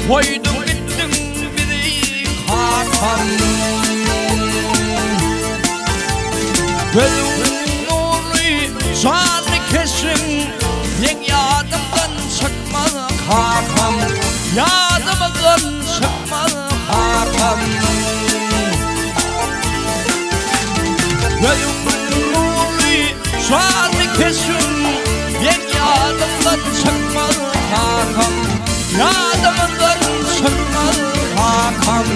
Goýduň gitdiň bizi kakam. Gözüň nurly janly keşbiň Meň ýadymdan çykmaz kakam. Ýadymyzdan çykmaz kakam. Gözüň nurly janly keşbiň Meň ýadymdan çykmaz kakam. Ýadymyzdan çykmaz kakam.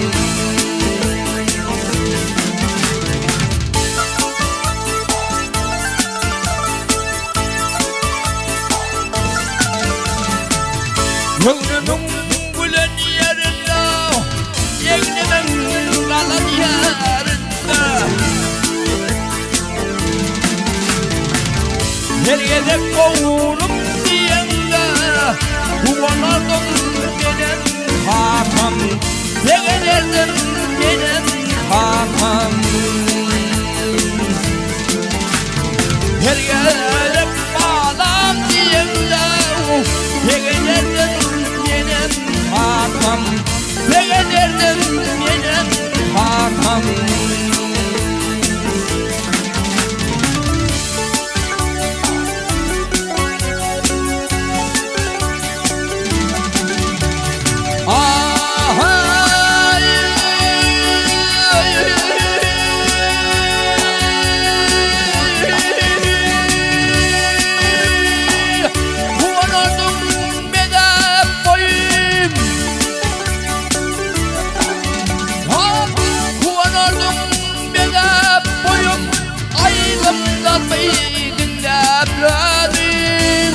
Göwnümiň gülen ýerinde, egnimiň galan ýerinde. Her gezek oglum diýeňde, guwanardym menem kakam, begenerdim menem kakam. Her gezek balam diýeňde, begenerdim menem kakam, begenerdim menem kakam. Bezäp boýum aýlymlary diňläp özüm.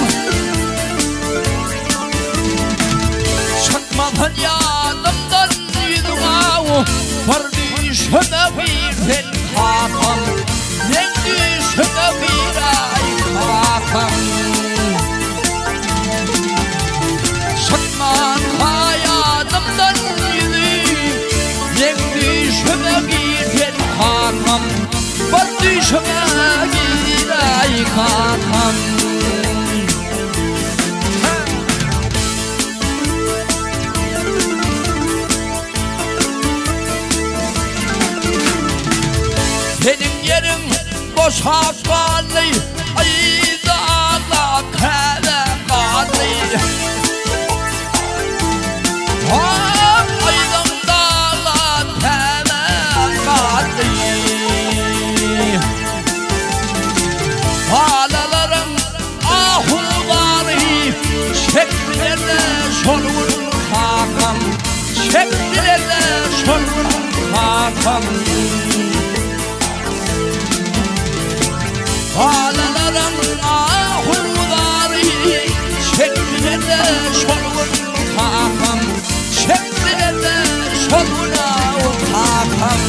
Çykmadan ýadymdan ýüzüň aw, bir düşüme gir sen kakam. Meň düşüme gir-aý kakam. Çykmanka ýadymdan ýüzüm, Meň düýşüme gir sen kakam, Bir düýşüme gir-aý kakam. Seniň ýeriň boşap galdy, Yza aglap käbäm galdy. Balalaryň ahu-zary çekdiler-de şol gün kakam, çekdiler-de şol gün kakam. Balalaryň ahu-zary çekdiler-de şol gün kakam, çekdiler-de şol gün kakam.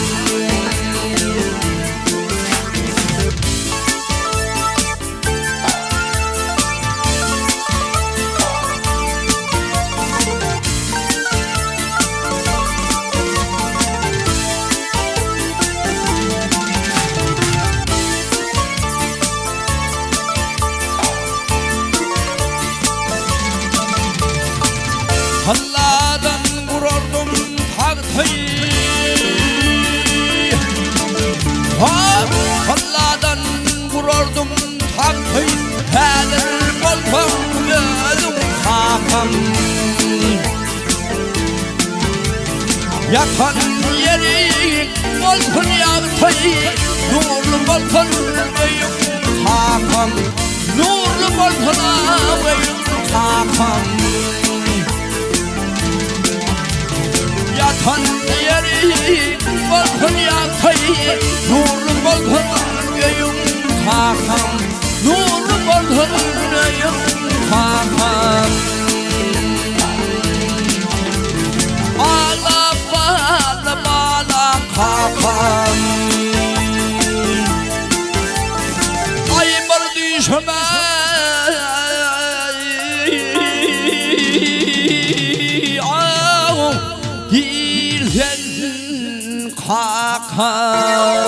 Tylladan gurardym tagty, Tylladan gurardym tagty, Häzir bolsaň özüň kakam. Ýatan ýeri bolsun ýagty, Nurly bolsun öýüň kakam, Nurly bolsun öýüň kakam. Ýatan ýeri bolsun ýagty, Nurly bolsun öýüň kakam, Nurly bolsun öýüň kakam. Aglap galdy balam kakam. Aý bir düýşüme Gir sen kakam.